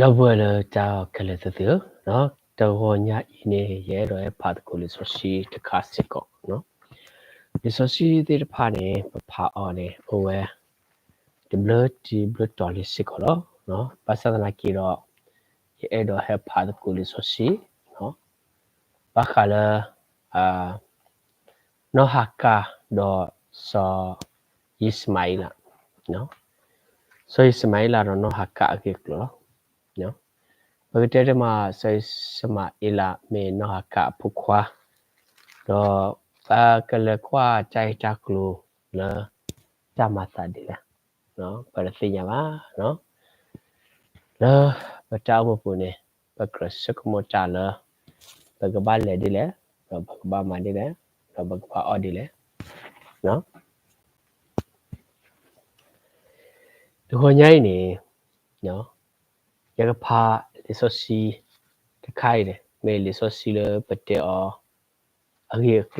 ဒီပုၢ်ဝဲၢ်လၢတၢ်အဲၣ်ခဲလၢာ်သ့ၣ်ဧၢ, တဂီၤညါအံၤန့ၣ် ယအဲၣ်ဒိးဟဲဖးသကိးလံာ်စီဆှံတခါစ့ၢ်ကီး. လံာ်စီဆှံသ့ၣ်တဖၣ်န့ၣ် ပဖးအီၤန့ၣ် အိၣ်ဝဲ တဘျုးတံၢ်ဘျုးတီၤလံစ့ၢ်ကီးလီၤ. ဘၣ်ဆၣ်သနာ်က့ဒီး ယအဲၣ်ဒိးဟဲဖးသကိးလံာ်စီဆှံ ဘၣ်ဃးလၢ နီၢ်ဟၤကၣ်ဒီးစီၤယံးၡမၤအ့လး, စီၤယံးၡမၤအ့လးဒီးနီၢ်ဟၤကၣ်အဂ့ၢ်အကျိၤလီၤ. ပကတဲတမး စီၤယံးၡမၤအ့လးမ့ၢ်နီၢ်ဟၤကၣ်အဖိခွါ, ဒီးပကလဲၤကွၢ်တၢ်ဂ့ၢ်တၢ်ကျိၤလၢ တၢ်မၤသးဒ်လဲၣ်, ပတသ့ၣ်ညါဘၣ်. လၢပတၢ်အိၣ်မူပူၤန့ၣ် ပကြၢးဆိကမိၣ်တၢ်လၢ ပကဘၣ်လဲၤဒ်လဲၣ်, ဒီးပကဘၣ်မၤဒ်လဲၣ်, ဒီးပကဘၣ်အီၣ်ဒ်လဲၣ်. တဂီၤညါအံၤန့ၣ် ယကဖးလံာ်စီဆှံတခါအံၤန့ၣ် မ့ၢ်လံာ်စီဆှံလၢပတဲအီၤ အဂ့ၢ်အကျိၤ ကီ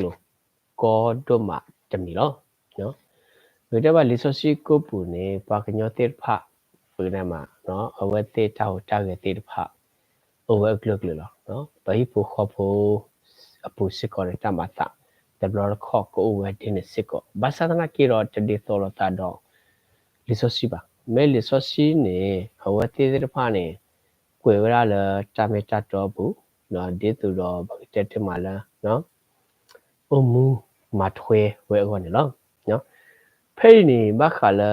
ဒိၣ်မးတမံၤလီၤ. ပကတဲဘၣ်လံာ်စီဆှံကိးပူၤန့ၣ် ပှၤကညီသ့ၣ်တဖၣ် ပကတဲမး အဝဲသ့ၣ်တၢ်ဟူးတၢ်ဂဲၤသ့ၣ်တဖၣ် အိၣ်ဝဲအကလုာ်ကလုာ်လီၤ. ပဟံၣ်ဖိဃီဖိအပူၤစ့ၢ်ကီးန့ၣ် တၢ်မၤသးတဘျီတခီၣ်ကအိၣ်ဝဲဒ်န့ၣ်စ့ၢ်ကီး, ဘၣ်ဆၣ်သနာ်က့ဒီး တဒ်သိးလိာ်သးဒီး လံာ်စီဆှံဘၣ်. မ့ၢ်လံာ်စီဆှံန့ၣ် အဝဲသ့ၣ်သ့ၣ်တဖၣ်န့ၣ် ကွဲးဝဲဒၣ်လၢတၢ်မ့ၢ်တၢ်တီအပူၤ, ဒ်သိးဒီးပကတဲတ့ၢ်မးလၢ အိၣ်မူမၤထွဲဝဲအဂီၢ်န့ၣ်လီၤ. ဖဲအံၤန့ၣ် ဘၣ်ဃးလၢ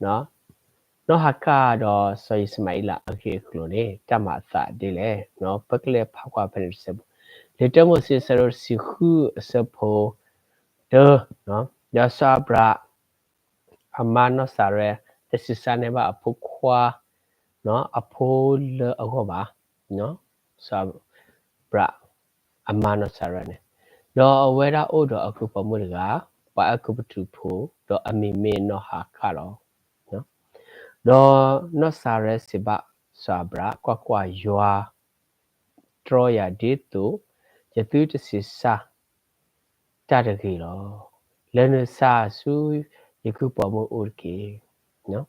နီၢ်ဟၤကၣ်ဒီးစီၤယံးၡမၤအ့လးအဂ့ၢ်အကျိၤန့ၣ် တၢ်မၤအသးဒ်လဲၣ်, ပကလဲၤဖးကွၢ်ဖဲန့ၣ်တစဲးဖိ, လံာ်တၢမိၤၡ့အဆၢဒိၣ်တဆံဃုအဆၢဖိ တၢ, ဒီးစီၤအၤဘြၣ် အမါနီၢ်စၤရဲ တဆံးစၢ်န့ၢ်ဘၣ်အဖိခွါ အဖိလၢအဂီၢ်ဘၣ်, စီၤအၤဘြၣ် အမါနီၢ်စၤရဲန့ၣ်, ဒီးအဝဲဒၣ်အိၣ်ဒီးအကုၢ်ပိာ်မုၣ်တဂၤ, ပှၤအဲၤကူပတူးဖိ, ဒီးအမံၤမ့ၢ်နီၢ်ဟၤကၣ်လီၤ. ဒီးနီၢ်စၤရဲစံးဘၣ်စီၤအၤဘြၣ်, ကွၢ်ကွၢ်, ယွၤ တြီယၤဒ်သိး ယသုတဆံးစၢ်တၢ်တဂ့ၤလီၤ. လဲၤနုာ်ဆူယကုၢ်ပိာ်မုၣ်အအိၣ်တက့ၢ်.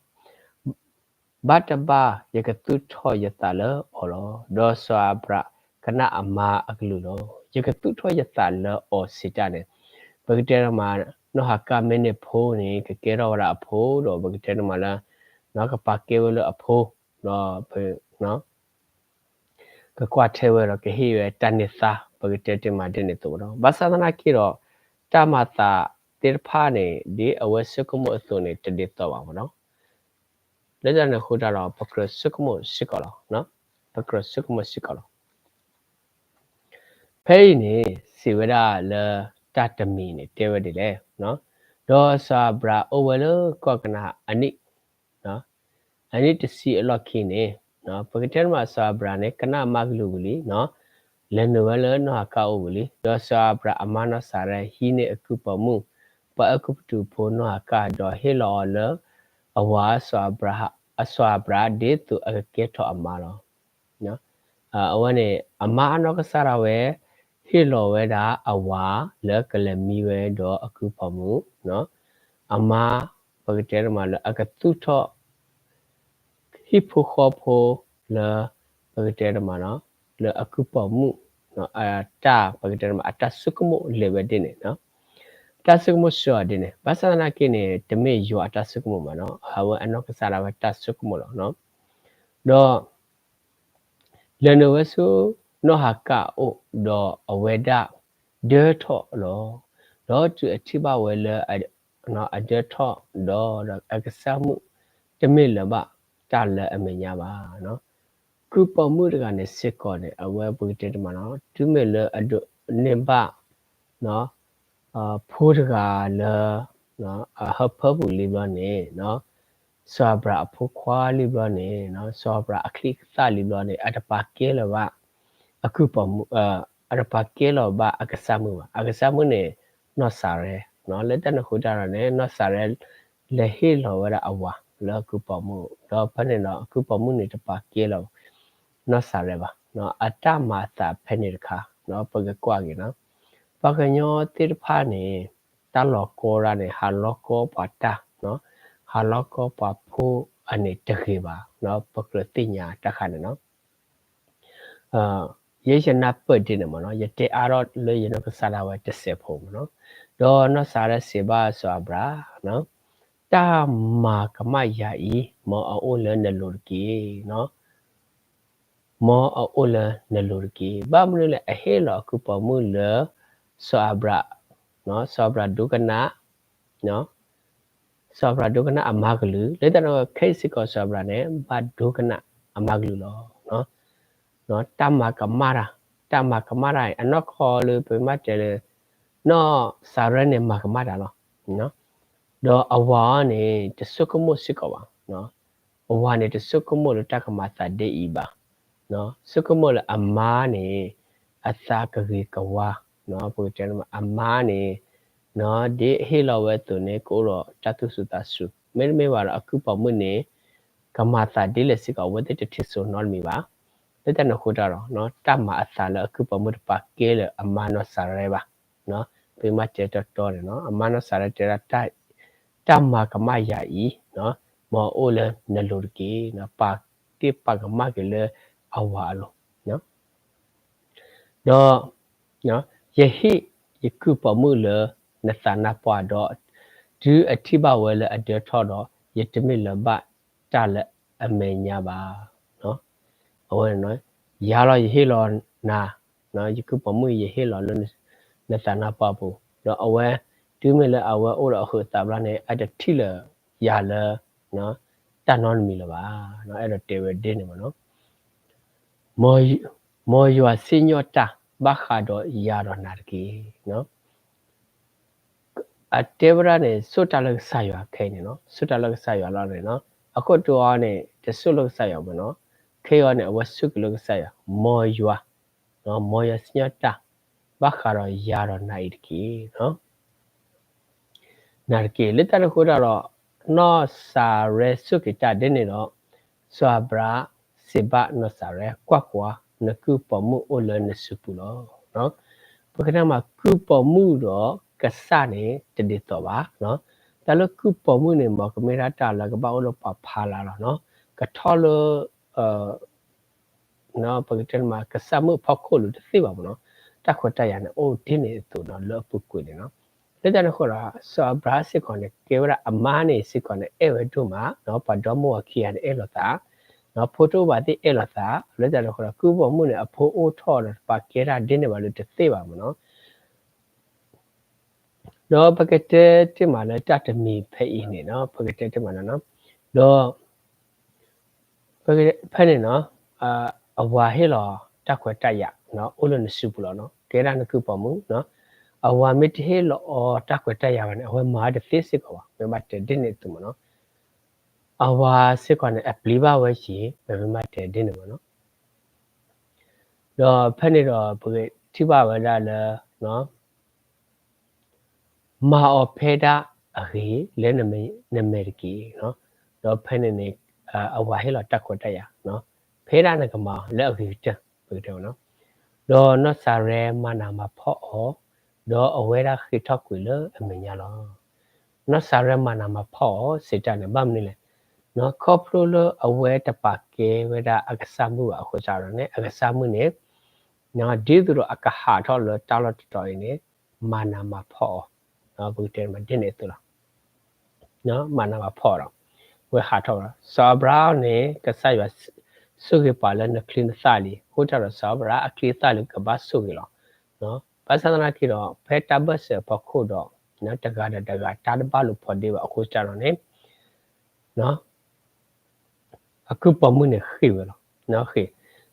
ဘၣ်တဘၣ်ယကသူၣ်ထီၣ်ယသးလၢအီၤလီၤ. ဒီးစီၤအၤဘြၣ်ကနၣ်အမါအကလုၢ်လီၤ. ယကသူၣ်ထီၣ်ယသးလၢအီၤစံးတၢ်န့ၣ်, ပကတဲတမး နီၢ်ဟၤကၣ်မ့ၢ်န့ၢ်ဖိန့ၣ် ကကဲထီၣ်ဝဲဒၣ်အဖိဒီး ပကတဲတမးလၢ ကပာ်ကဲဝဲလၢအဖိ, ဒီး ကကွၢ်ထွဲဝဲဒီးကဟ့ၣ်ဝဲတၢ်န့ၢ်သါ ပကတဲတ့ၢ်မးဒ်န့ၣ်အသိးလီၤ. ဘၣ်ဆၣ်သနာ်က့ဒီး တၢ်မၤသးသ့ၣ်တဖၣ်န့ၣ် ဒ်အဝဲဆိကမိၣ်အသိးန့ၣ် တဒ်သိးဘၣ်မးနီၤ. လၢတၢ်န့ၣ်အဃိတၢ်ဒီး ပကြၢးဆိကမိၣ်စ့ၢ်ကီးလီၤ. ပကြၢးဆိကမိၣ်စ့ၢ်ကီးလီၤ. ဖဲအံၤန့ၣ် စံးဝဲဒၣ်လၢတၢ်တမံၤန့ၣ် တဲဝဲဒ်လဲၣ်. ဒီးစီၤအၤဘြၣ်အိၣ်ဝဲလၢကီၢ်ကနၤအနံၣ် အနံၣ်တဆံအလီၢ်ခံန့ၣ်, ပကတဲတမးစီၤအၤဘြၣ်န့ၣ် ကနၣ်အမါကလုၢ်ဝံၤလံ, လဲၤနုာ်ဝဲလၢနီၢ်ဟၤကၣ်အအိၣ်ဝံၤလံ, ဒီးစီၤအၤဘြၣ်အမါနီၢ်စၤရဲဟံးန့ၢ်အကုၢ်ပိာ်မုၣ် ပှၤအဲၤကူပတူးဖိနီၢ်ဟၤကၣ် ဒီးဟ့ၣ်လီၤအီၤလၢအဝၤ အစီၤအၤဘြၣ် ဒ်သိးအကကဲထီၣ်အမါလီၤ. အဝဲန့ၣ် အမါအနီၢ်ကစၢ်ဒၣ်ဝဲ ဟ့ၣ်လီၤဝဲဒၣ်အဝၤလၢကလဲၤမံဝဲဒီးအကုၢ်ပိာ်မုၣ်, အမါ ပကတဲတမးလၢအကသူၣ်ထီၣ် ဟံၣ်ဖိဃီဖိလၢ ပကတဲတမး လၢအကုၢ်ပိာ်မုၣ် အတၢ် ပကတဲတမး အတၢ်ဆိကမိၣ်လဲၤဝဲဒ်န့ၣ်, တၢ်ဆိကမိၣ်စှၤဒ်န့ၣ်, ဘၣ်ဆၣ်သနာ်က့န့ၣ် တမ့ၢ်ယွၤအတၢ်ဆိကမိၣ်ဘၣ်နီၤ, အဝဲအနီၢ်ကစၢ်ဒၣ်ဝဲတၢ်ဆိကမိၣ်လီၤ. ဒီး လဲၤနုာ်ဝဲဆူ နီၢ်ဟၤကၣ်အအိၣ် ဒီးအဝဲဒၣ်ဒၢထီၣ်လီၤ. ဒီးတုၤအထံၣ်ဘၣ်ဝဲလၢ အဒၢထီၣ်ဒီး ဒီးအကစၢ်မုၣ်တမ့ၢ်လၢၤဘၣ်တၢ်လၢအမဲာ်ညါဘၣ်. ကုၢ်ပိာ်မုၣ်တဂၤန့ၣ်စ့ၢ်ကီးန့ၣ် အဝဲပကတဲတမးနီၤ တုၤမ့ၢ်လၢအဒိးန့ၢ်ဘၣ် ဖိတဂၤလၢ အဟၢဖၢပူၤလံဘျီန့ၣ် စီၤအၤဘြၣ်အဖိခွါလံဘျီန့ၣ် စီၤအၤဘြၣ်အချံအသၣ်လံဘျီန့ၣ် အတပာ်ကဲလၢၤဘၣ် အကုၢ်ပိာ်မုၣ် အတပာ်ကဲလၢၤဘၣ်အကစၢ်မုၣ်ဘၣ်. အကစၢ်မုၣ်န့ၣ် နီၢ်စၤရဲ, လၢတၢ်န့ၣ်အဃိတၢ်ဒီးန့ၣ် နီၢ်စၤရဲ လဲၤဟ့ၣ်လီၤဝဲဒၣ်အဝၤလၢအကုၢ်ပိာ်မုၣ်, ဒီးဖဲန့ၣ်ဒီး အကုၢ်ပိာ်မုၣ်န့ၣ်တပာ်ကဲလၢၤ နီၢ်စၤရဲဘၣ်. အတၢ်မၤအသးဖဲန့ၣ်တခါ ပကကွၢ်က့ၤနီၤ, ပှၤကညီသ့ၣ်တဖၣ်န့ၣ် တၢ်လီၤကီတၢ်န့ၣ် ဟးလီၤကီပှၤတၢ်, ဟးလီၤကီပှၤဖိ အန့ၣ်တဂ့ၤဘၣ်, ပကြၢးသ့ၣ်ညါတၢ်ဃါန့ၣ်နီၤ. ယဲယနၢ်ပၢၢ်ဒ်န့ၣ်မ့ၢ်နီၤ, ယတဲအါထီၣ်လၢယနီၢ်ကစၢ်ဒၣ်ဝဲတစဲးဖိမ့ၢ်နီၤ, ဒီးနီၢ်စၤရဲစံးဘၣ်စီၤအၤဘြၣ်, တၢ်မၤကမၣ်ယၤအံၤ မ်အအိၣ်လၢနလိၤတက့ၢ်. မ်အအိၣ်လၢနလိၤတက့ၢ်. ဘၣ်မနုၤလဲၣ် အဟ့ၣ်လီၤအကုၢ်ပိာ်မုၣ်လၢ စီၤအၤဘြၣ်, စီၤအၤဘြၣ်ဒိကနၣ် စီၤအၤဘြၣ်ဒိကနၣ်အမါကလုၢ်, လၢတၢ်န့ၣ်အဃိ ခဲအံၤစ့ၢ်ကီးစီၤအၤဘြၣ်န့ၣ် ဘၣ်ဒိကနၣ်အမါကလုၢ်လီၤ. တၢ်မၤကမၣ်တၢ်, တၢ်မၤကမၣ်တၢ်အံၤ အနီၢ်ကီၢ်လၢပမ့ၢ်တဲလၢ နီၢ်စၤရဲန့ၣ်မၤကမၣ်တၢ်လီၤ. ဒီးအဝၤအံၤန့ၣ် တဆိကမိၣ်စ့ၢ်ကီးဘၣ် အဝၤန့ၣ်တဆိကမိၣ်လၢတၢ်ကမၤသးဒ်အံၤဘၣ်. ဆိကမိၣ်လၢအမါန့ၣ် အသးကဂ့ၤကဝါ, ပကတဲအမါန့ၣ် ဒ်အဟ့ၣ်လီၤဝဲအသိးန့ၣ် ကအိၣ်ဒီးတၢ်သူၣ်စူၤသးစူၤ, မ့တမ့ၢ်ဘၣ်ဒီးအကုၢ်ပိာ်မုၣ်န့ၣ် ကမၤသးဒ်လဲၣ်စ့ၢ်ကီး အဝဲသ့ၣ်တထံၣ်စိနီတမံၤဘၣ်. လၢတၢ်န့ၣ်အဃိတၢ်ဒီး တၢ်မၤအသးလၢအကုၢ်ပိာ်မုၣ်တပာ်ကဲလၢအမါနီၢ်စၤရဲဘၣ်. ပမ့ၢ်တဲတီတီန့ၣ် အမါနီၢ်စၤရဲတဲဒၣ် တၢ်မၤကမၣ်ယၤအံၤ မ်အအိၣ်လၢနလိၤတက့ၢ်. ပာ်တ့ၢ်ပာ်ကမၣ်က့ၤလၢအဝၤအလိၤ ဒီး ယဟ့ၣ်ယကုၢ်ပိာ်မုၣ်လၢနသးနါပှၢ်ဒီး တုၤအထံၣ်ဘၣ်ဝဲလၢအဒၢထီၣ်ဒီး ယတမ့ၢ်လၢၤဘၣ်တၢ်လၢအမဲာ်ညါဘၣ်. အဝဲ ယၤလီၤယဟ့ၣ်လီၤနၤ, ယကုၢ်ပိာ်မုၣ်ယဟ့ၣ်လီၤလၢနသးနါပှၢ်ပူၤ, ဒီးအဝဲ တုၤမ့ၢ်လၢအဝဲအိၣ်ဒီးအဟုးအသးဘျီန့ၣ် အတထံၣ်လၢၤယၤလၢ တၢ်နီတမံၤလၢၤဘၣ်. အဲၣ်ဒိးတဲဝဲဒ်န့ၣ်မ့ၢ်နီၤ. မ်ယွၤစံၣ်ညီၣ်တၢ် ဘၣ်ဃးဒီးယၤဒီးနၤတက့ၢ်. အတဲဝဲဒၣ်န့ၣ် ဆိၣ်တၢ်လၢကစၢ်ယွၤခဲအံၤန့ၣ်နီၤ, ဆိၣ်တၢ်လၢကစၢ်ယွၤလီၤန့ၣ်နီၤ, အခိၣ်တီအံၤန့ၣ် တဆိၣ်လၢကစၢ်ယွၤမ့ၢ်နီၤ, ခဲအံၤန့ၣ် အဝဲဆိၣ်က့ၤလၢကစၢ်ယွၤ, မ်ယွၤ, မ်ယွၤစံၣ်ညီၣ်တၢ် ဘၣ်ဃးဒီးယၤဒီးနၤအံၤတက့ၢ်. နၤတက့ၢ်. လၢတၢ်န့ၣ်အဃိတၢ်ဒီး နီၢ်စၤရဲဆိၣ်က့ၤတၢ်ဒ်န့ၣ်ဒီး စီၤအၤဘြၣ်စံးဘၣ်နီၢ်စၤရဲ, ကွၢ်ကွၢ်, နကုၢ်ပိာ်မုၣ်အိၣ်လၢနစုပူၤလီၤ. ပကတဲမး ကုၢ်ပိာ်မုၣ်ဒီးကစၢ်န့ၣ် တဒ်သိးဘၣ်. တၢ်လၢကုၢ်ပိာ်မုၣ်န့ၣ် မ်ကမ့ၢ်ဒၣ်တၢ်လၢကဘၣ်အိၣ်လၢပှၤဖီလာ်လီၤနီၤ, ကထီၣ်လၢ ပကတဲမး ကစၢ်မုၣ်အဖီခိၣ်လိၤတသ့ဘၣ်မ့ၢ်နီၤ, တၢ်ခွဲးတၢ်ယာ်န့ၣ် အိၣ်ဒ်န့ၣ်အသိးနီၤ လၢအပူၤကွံာ်န့ၣ်နီၤ. လၢတၢ်န့ၣ်အဃိဒီး စီၤအၤဘြၤဟၣ်စ့ၢ်ကီးန့ၣ် ကဲဝဲဒၣ်အမါန့ၣ်စ့ၢ်ကီးန့ၣ် အဲၣ်ဝဲဒိၣ်မး, ပှၤဒီမါဝၤခံဂၤန့ၣ် အဲၣ်လိာ်သး, ဖိတအိၣ်ဘၣ်သ့ၣ်အဲၣ်လိာ်သး, လၢတၢ်န့ၣ်အဃိဒီး ကုၢ်ပိာ်မုၣ်န့ၣ် အဖိအိၣ်ထီၣ်ဒီးတပာ်ကဲတၢ်ဒ်န့ၣ်ဘၣ်လၢတသ့ဘၣ်မ့ၢ်နီၤ. ဒီးပကတဲတ့ၢ်မးလၢတၢ်တမံၤဖဲအံၤန့ၣ်နီၤ, ပကတဲတ့ၢ်မးလၢနီၤ, ဒီး ဖဲန့ၣ်နီၤ, အဝၤဟ့ၣ်လီၤတၢ်ခွဲးတၢ်ယာ် အိၣ်လၢနစုပူၤလီၤနီၤ, ကဲဒၣ်နကုၢ်ပိာ်မုၣ်နီၤ, အဝၤမ့ၢ်တဟ့ၣ်လီၤအီၤတၢ်ခွဲးတၢ်ယာ်ဘၣ်န့ၣ် အဝဲမၤဝဲတသ့စ့ၢ်ကီးဘၣ်, မ့ၢ်ဘၣ်တဲဒ်န့ၣ်အသိးမ့ၢ်နီၤ, အဝၤစ့ၢ်ကီးန့ၣ် အပျံၤဘၣ်ဝဲက့ၤ မ့ၢ်ဘၣ်တဲဒ်န့ၣ်မ့ၢ်နီၤ. ဒီးဖဲန့ၣ်ဒီး ပကထံၣ်ဘၣ်ဝဲဒၣ်လၢ မၤအီၤဖဲဒၣ်အဂ့ၤလၢနမဲာ်တက့ၢ်. ဒီးဖဲန့ၣ်န့ၣ် အဝၤဟ့ၣ်လီၤတၢ်ခွဲးတၢ်ယာ်, ဖဲဒၣ်နကမၤအီၤလၢအဂ့ၤကတၢၢ်, ပကတဲဝဲနီၤ. ဒီးနီၢ်စၤရဲမၤနးမၤဖှီၣ်အီၤ, ဒီးအဝဲဒၣ်ဃ့ၢ်ထီၣ်ကွံာ်လၢအမဲာ်ညါလီၤ. နီၢ်စၤရဲမၤနးမၤဖှီၣ်အီၤစံးတၢ်န့ၣ် ဘၣ်မနုၤလဲၣ်, ခီဖျိလၢအဝဲတပာ်ကဲဝဲဒၣ်အကစၢ်မုၣ်ဘၣ်အဃိသတးဒီးန့ၣ် အကစၢ်မုၣ်န့ၣ် ဒ်သိးဒီးအကဟးထီၣ်လၢတၢ်လီၢ်တတီၤအံၤန့ၣ် မၤနးမၤဖှီၣ်အီၤ, ပကတဲမးဒ်န့ၣ်အသိးလီၤ. မၤနးမၤဖှီၣ်အီၤဒီး ဝဲဟးထီၣ်ဝဲဒီး စီၤအၤဘြၤဟၣ်န့ၣ် ကစၢ်ယွၤဆိၣ်ဂ့ၤပှၤလၢနချံနသၣ်လံ, အဃိတၢ်ဒီးစီၤအၤဘြၤဟၣ်အချံအသၣ်လံကဘၣ်ဆိၣ်ဂ့ၤလီၤ. ဘၣ်ဆၣ်သနာ်က့ဒီး ဖဲတၢ်ဘၢၣ်စၢၤအဖီခိၣ်ဒီး တဂၤဒီးတဂၤတၢ်တဘၣ်လိာ်ဖိးဒ့ဘၣ်အဃိတၢ်ဒီးန့ၣ် အကုၢ်ပိာ်မုၣ်န့ၣ်ဃ့ၢ်ဝဲလီၤ, ဃ့ၢ်,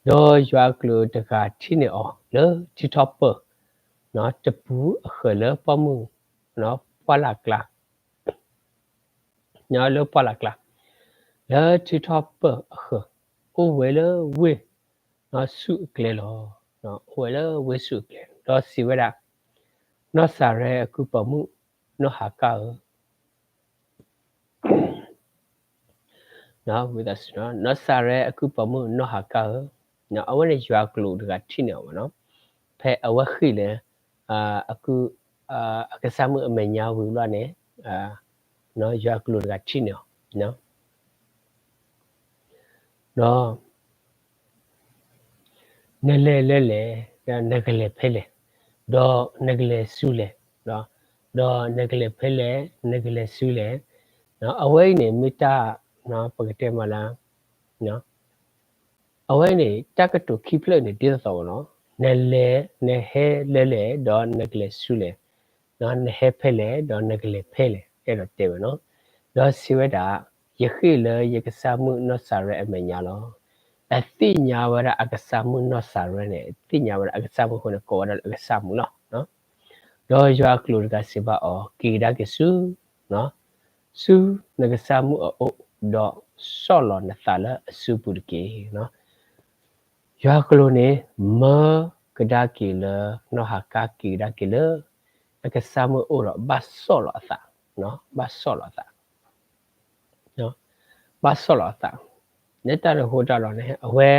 ဒီးယွၤအကလူးတဂၤထံၣ်န့ၢ်အီၤလၢထံထီၣ်ပၢၢ် တပူၤအဃၢၤလၢပိာ်မုၣ် ပှၢ်လၢ်ကျါ, လၢပှၢ်လၢ်ကျါ, လၢထံထီၣ်ပၢၢ်အဃၢၤ, အိၣ်ဝဲလၢဝ့ၢ်ဆူၣ်အကျဲလီၤ. အိၣ်ဝဲလၢဝ့ၢ်ဆူၣ်အကျဲ ဒီးစံးဝဲဒၣ်, နီၢ်စၤရဲအကုၢ်ပိာ်မုၣ် နီၢ်ဟၤကၢ်ဧၢ, နီၢ်စၤရဲအကုၢ်ပိာ်မုၣ်နီၢ်ဟၤကၢ်ဧၢ, အဝဲန့ၣ်ယွၤအကလူးတဂၤထံၣ်န့ၢ်အီၤဘၣ်နီၤ, ဖဲအဝဲဃ့ၢ်လၢ အကစၢ်မုၣ်အမဲာ်ညါဝံၤဘျီန့ၣ် ယွၤအကလူးတဂၤထံၣ်န့ၢ်အီၤ, ဒီး နလဲၤလၢလဲၣ်, ဒီးနကလဲၤဖဲလဲၣ်, ဒီးနကလဲၤဆူလဲၣ်, ဒီးနကလဲၤဖဲလဲၣ်, နကလဲၤဆူလဲၣ်, အဝဲအံၤန့ၣ် မ့ၢ်တၢ် ပကတဲမးလၢ အဝဲန့ၣ် တၢ်ကတိၤခံဖျၢၣ်န့ၣ် ဒ်သိးသိးလီၤ. နလဲၤ နဟဲလၢလဲၣ်, ဒီးနကလဲၤဆူလဲၣ်, နဟဲဖဲလဲၣ်, ဒီးနကလဲၤဖဲလဲၣ်, အဲၣ်ဒိးတဲဝဲလီၤ. ဒီးစံးဝဲဒၣ်, ယဃ့ၢ်လၢယကစၢ်မုၣ်နီၢ်စၤရဲအမဲာ်ညါလီၤ. အသ့ၣ်ညါဝဲဒၣ်အကစၢ်မုၣ်နီၢ်စၤရဲန့ၣ်, သ့ၣ်ညါဝဲဒၣ်အကစၢ်မုၣ်အဃိန့ၣ် ကိးဝဲဒၣ်လၢအကစၢ်မုၣ်လီၤ. ဒီးယွၤအကလူးတဂၤစံးဘၣ်အီၤ, က့ၤကဒါက့ၤဆူ ဆူနကစၢ်မုၣ်အအိၣ်, ဒီးဆီၣ်လီၤနသးလၢအစုပူၤတက့ၢ်. ယွၤအကလူးန့ၣ် မၢကဒါက့ၤလၢ နီၢ်ဟၤကၢ်က့ၤကဒါက့ၤလၢ အကစၢ်မုၣ်အအိၣ်ဒီး ဘၣ်ဆီၣ်လီၤအသး, ဘၣ်ဆီၣ်လီၤအသး, ဘၣ်ဆီၣ်လီၤအသး, လၢတၢ်တဃိတၢ်ဒီးန့ၣ် အဝဲ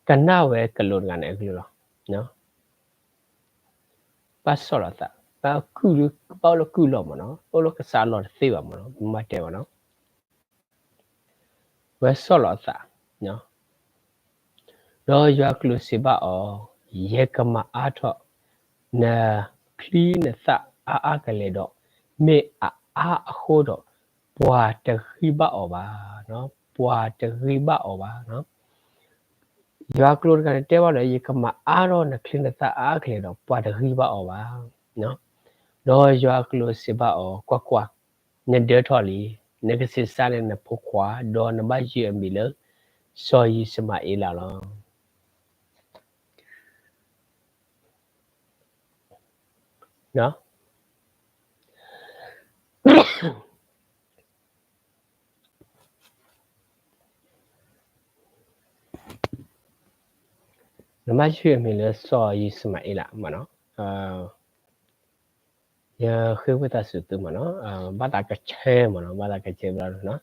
ကနၣ်ဝဲကလူးတဂၤန့ၣ်အကလုၢ်လီၤ. ဘၣ်ဆီၣ်လီၤသး, ဘၣ်အိၣ်လၢကုၢ်လီၤမးနီၤ, အိၣ်လၢကစၢ်အလီၢ်တသ့ဘၣ်မးနီၤ, မ့ၢ်တဲဘၣ်နီၤ, ဝဲဆီၣ်လီၤအသး, ဒီးယွၤကလူးစံးဘၣ်အီၤ, ယကမၤအါထီၣ် နချံနသၣ်အါအါကလဲာ်ဒီး, မ့ၢ်အအါအဃိဒီး, ပှၤတဂံၢ်ဘၣ်အီၤဘၣ်, ပှၤတဂံၢ်ဘၣ်အီၤဘၣ်. ယွၤအကလူးတဂၤန့ၣ်တဲဘၣ်လၢ ယကမၤအါထီၣ်နချံနသၣ်အါအါကလဲာ်ဒီး ပှၤတဂံၢ်ဘၣ်အီၤဘၣ်. ဒီးယွၤအကလူးစံးဘၣ်အီၤ, ကွၢ်ကွၢ်, နဒၢထီၣ်လံ, နကဆံးစၢ်န့ၢ်နဖိခွါ, ဒီးနဘၣ်ယုၢ်အမံၤလၢ စီၤယံၡမၤအ့လးလီၤ. နဘၣ်ယုၢ်အမံၤလၢစီၤယံၡမၤအ့လးမးနီၤ, ယဃ့ဝံသးစူၤသုမးနီၤ, ဘၣ်သးကဆှဲမးနီၤ, ဘၣ်သးကဆှဲဘျီနီၤ,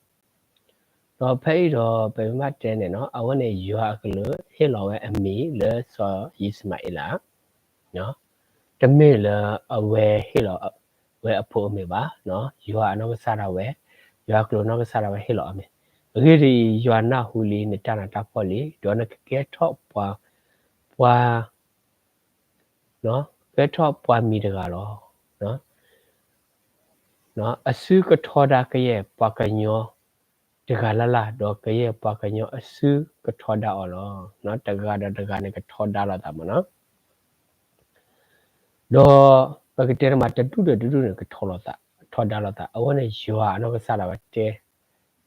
ဒီးဖဲအံၤဒီးပမ့ၢ်တဲန့ၣ်နီၤ, အဝဲန့ၣ်ယွၤအကလူးဟ့ၣ်လီၤဝဲအမံၤလၢစီၤယံၡမၤအ့လး တမ့ၢ်လၢအဝဲဟ့ၣ်လီၤဝဲအဖိအမံၤဘၣ်, ယွၤအနီၢ်ကစၢ်ဒၣ်ဝဲ, ယွၤအကလူးနီၢ်ကစၢ်ဒၣ်ဝဲဟ့ၣ်လီၤအမံၤ, အဂ့ၢ်ဒ်အံၤ, ယွၤနၢ်ဟူလံနတၢ်နးတၢ်ဖှီၣ်လံ, ဒီးနကကဲထီၣ်ပှၤ, ပှၤ ကဲထီၣ်ပှၤမံၤတဂၤလီၤ. အစုကထီဒါကယဲၢ်ပှၤကညီတဂၤလၢ်လၢ်, ဒီးကယဲၢ်ပှၤကညီအစုကထီဒါအီၤလီၤ. တဂၤဒီးတဂၤန့ၣ်ကထီဒါလိာ်သးမးနီၤ. ဒီးပကတဲတမး တဒူၣ်ဒီးတဒူၣ်န့ၣ် ကထီဒါလိာ်သး, ထီဒါလိာ်သး, အဝဲန့ၣ်ယွၤအနီၢ်ကစၢ်ဒၣ်ဝဲတဲ,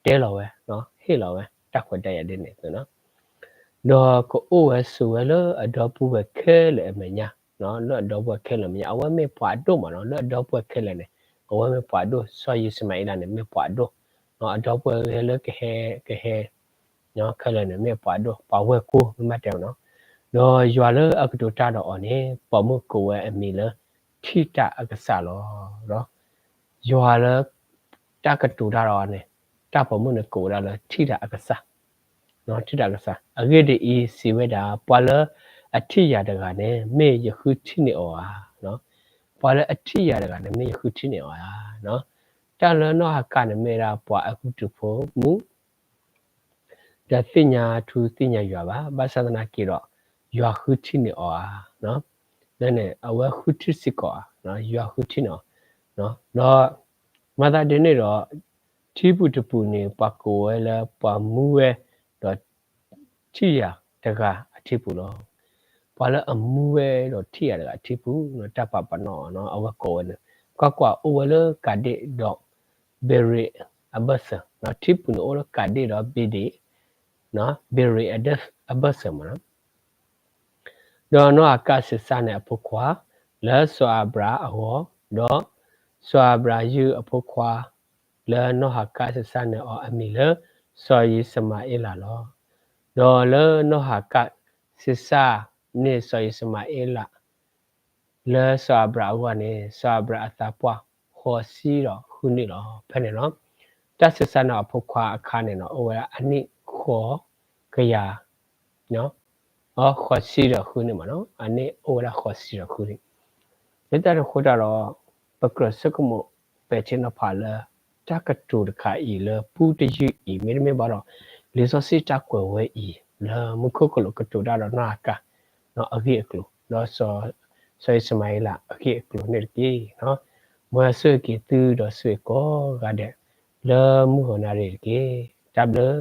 တဲလီၤဝဲ, ဟ့ၣ်လီၤဝဲ တၢ်ခွဲးတၢ်ယာ်ဒ်န့ၣ်, ဒီးကအိၣ်ဝဲဆိးဝဲလၢအဒီပုၢ်ဝဲၢ်ခဲလၢာ်အမဲာ်ညါ, လၢအဒီပုၢ်ဝဲၢ်ခဲလၢာ်အမဲာ်ညါ, အဝဲမ့ၢ်ပှၤအဒိၣ်မးနီၤ, လၢအဒီပုၢ်ဝဲၢ်ခဲလၢာ်န့ၣ်, အဝဲမ့ၢ်ပှၤအဒိၣ်, စီၤယံၡမၤအ့လးန့ၣ် မ့ၢ်ပှၤအဒိၣ်, အဒီပုၢ်ဝဲၢ်လၢကဟဲ, ကဟဲ ခဲလၢာ်န့ၣ် မ့ၢ်ပှၤဒိၣ်, ပှၤဝဲၢ်ကိာ် မ့ၢ်မးတဲနီၤ. ဒီးယွၤလၢအကတိၤတၢ်ဒီးအီၤန့ၣ် ပိာ်မုၣ်ကိးဝဲအမံၤလၢ ထံၣ်တၢ်အကစၢ်လီၤ. ဒီးယွၤလၢ တၢ်ကတိၤတၢ်ဒီးအီၤန့ၣ် တၢ်ပိာ်မုၣ်န့ၣ်ကိးဝဲဒၣ်လၢ ထံၣ်တၢ်အကစၢ်, ထံၣ်တၢ်အကစၢ်. အဂ့ၢ်ဒ်အံၤ, စံးဝဲဒၣ်, ပှၤလၢအထံၣ်ယၤတဂၤန့ၣ် မ့ၢ်ယဃုထံၣ်န့ၢ်အီၤဧါ. ပှၤလၢအထံၣ်ယၤတဂၤန့ၣ် မ့ၢ်ယဃုထံၣ်န့ၢ်အီၤဧါ. တၢ်လၢနီၢ်ဟၤကၣ်န့ၣ် မ့ၢ်ဝဲဒၣ်ပှၤအဲၤကူပတူးဖိမုၣ်, တသ့ၣ်ညါထူသ့ၣ်ညါယွၤဘၣ်, ဘၣ်ဆၣ်သနာ်က့ဒီး ယွၤဃုထံၣ်န့ၢ်အီၤဧါ. လၢန့ၣ် အဝဲဃုထံၣ်စ့ၢ်ကီးဧါ, ယွၤဃုထံၣ်န့ၢ်အီၤ, ဒီး မၤသးဒ်န့ၣ်ဒီး ထံပူၤတပူၤန့ၣ် ပှၤကိးဝဲလၢပှၤမူဝဲဒီးထံၣ်ယၤတဂၤအထံပူၤလီၤ. ပှၤလၢအမူဝဲဒီးထံၣ်ယၤတဂၤအထံပူၤ, တၢ်ပာ်ပနီၣ်အီၤ အဝဲကိးဝဲန့ၣ်, ကွၢ်ကွၢ်အိၣ်ဝဲလၢကၤဒ့ၣ်ဒီးဘ့ၤရ့းအဘၢၣ်စၢၤ, ထံပူၤန့ၣ်အိၣ်လၢကၤဒ့ၣ်ဒီးဘ့ၤဒ့ၣ်, ဘ့ၤရ့းအဘၢၣ်စၢၤမးနီၤ. ဒီးနီၢ်ဟၤကၣ်စံးစၢ်န့ၢ်အဖိခွါ လၢစီၤအၤဘြၤဟၣ်အဂီၢ်, ဒီးစီၤအၤဘြၤဟၣ်ယုၢ်အဖိခွါ လၢနီၢ်ဟၤကၣ်စံးစၢ်န့ၢ်အီၤအမံၤလၢ စီၤယံးၡမၤအ့လးလီၤ. ဒီးလၢနီၢ်ဟၤကၣ်စံးစၢ်န့ၢ်စီၤယံးၡမၤအ့လး လၢစီၤအၤဘြၤဟၣ်အဂီၢ်န့ၣ် စီၤအၤဘြၤဟၣ်အသးပှၢ်ဃိးဆံဒီးဃုနံၣ်လီၤ. ဖဲန့ၣ်နီၤ တၢ်စံးစၢ်န့ၢ်အဖိခွါအခါန့ၣ်နီၤ အိၣ်ဝဲဒၣ်အနံၣ်ဃိးကယၤ ဃိးဆံဒီးဃုနံၣ်မးနီၤ, အနံၣ်အိၣ်ဝဲဒၣ်ဃိးဆံဒီးဃုနံၣ်. လၢတၢ်န့ၣ်အဃိတၢ်ဒီး ပကြၢးဆိကမိၣ်ပဲာ်ထံနီၤဖးလၢ တၢ်ကတိၤတခါအံၤလၢပူတယုၢ်အံၤ မ့တမ့ၢ်ဘၣ်ဒီး လံာ်စီဆှံတၢ်ကွဲးဝဲအံၤ လၢမူခိၣ်ကလူးကတိၤတၢ်ဒီးနီၢ်အကၢ် အဂ့ၢ်အကျိၤ ဒီးစီၤ စီၤအံၣ်စမၤအ့လးအဂ့ၢ်အကျိၤန့ၣ်တက့ၢ်. မ်ယွၤဆိၣ်ဂ့ၤက့ၤသုဒီးဆိၣ်ဂ့ၤကိးဂၤဒဲး လၢမုၢ်ဂီၤနၣ်ရံၣ်တက့ၢ်. တၢ်ဘျုး